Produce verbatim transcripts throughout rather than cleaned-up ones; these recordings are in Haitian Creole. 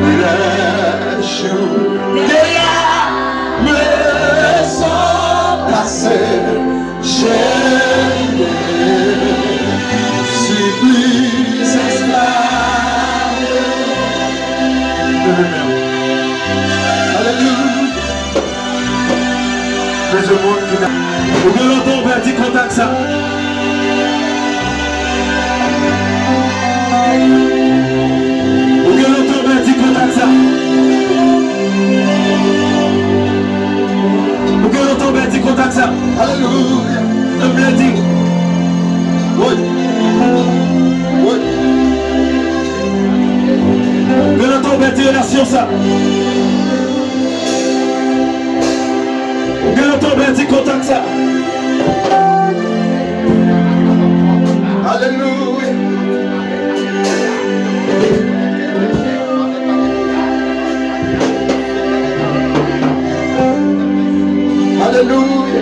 Lè jou de la leson pase, je ne suis plus esclave. Alelouya. Mezanmi, ou gen lontan ou pèdi kontak sa. Ou gen lontan ou pèdi kontak sa. Ou gen lontan ou pèdi kontak sa. Alelouya. Tann m di. Woy. Woy. Ou gen lontan ou pèdi relasyon sa. Ou gen lontan ou pèdi kontak sa. Alelouya. Alelouya.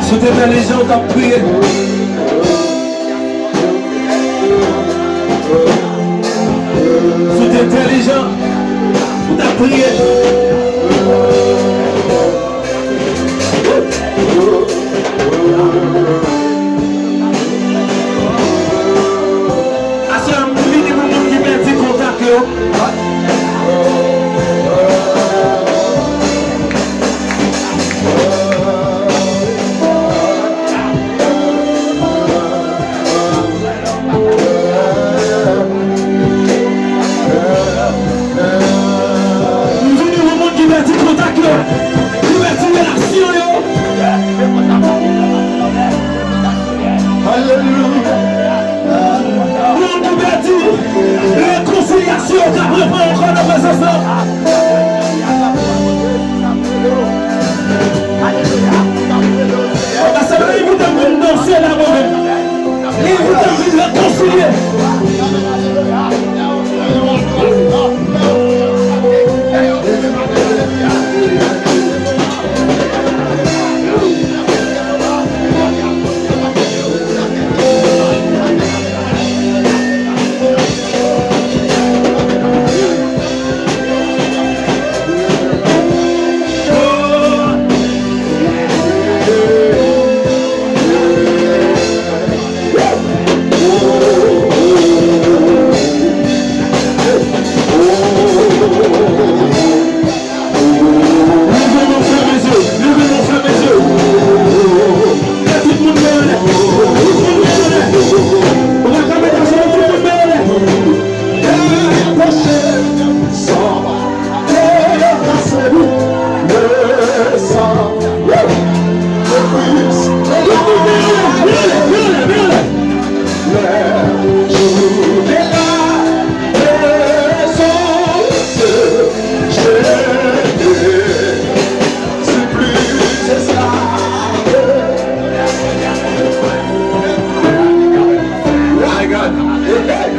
Si w te entèlijan, ou t ap priye. Si w te entèlijan, ou t ap priye. Aswè a, m vini pou moun ki pèdi kontak yo. M vini pou moun ki pèdi kontak yo, ki pèdi relasyon yo. Alelouya. Moun ki pèdi rekonsilyasyon yo k ap reprann ankò nan prezans lan. Paske li envite m vin danse la mwen menm. Li envite m vin rekonsilye. Leve men w, fèmen je w. Leve men w, fèmen je w. Lè tout moun men anlè. Tout moun men anlè. Ou pa ka mete je w, tout moun men anlè. Depase, sa, depase, le san de Kris. Tout moun men anlè. Men anlè, men anlè, men anlè. Lè jou de la rezonn, je ne suis plus esclave. My God. Hey, hey.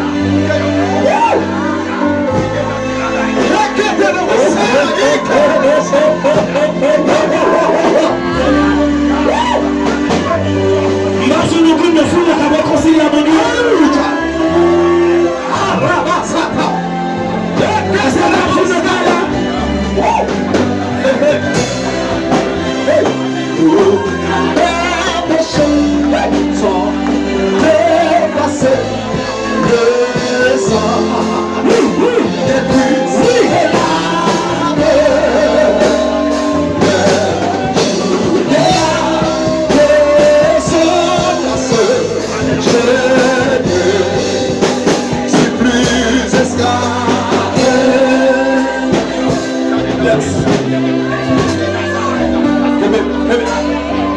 Woo! M pa sou nou grenn nan foul la k ap rekonsilye a moun yo. Alelouya! Arabasata! Èske n ap sou nan kay la? Woo! Hey! Hey! Depase. Yes. Amen. Amen.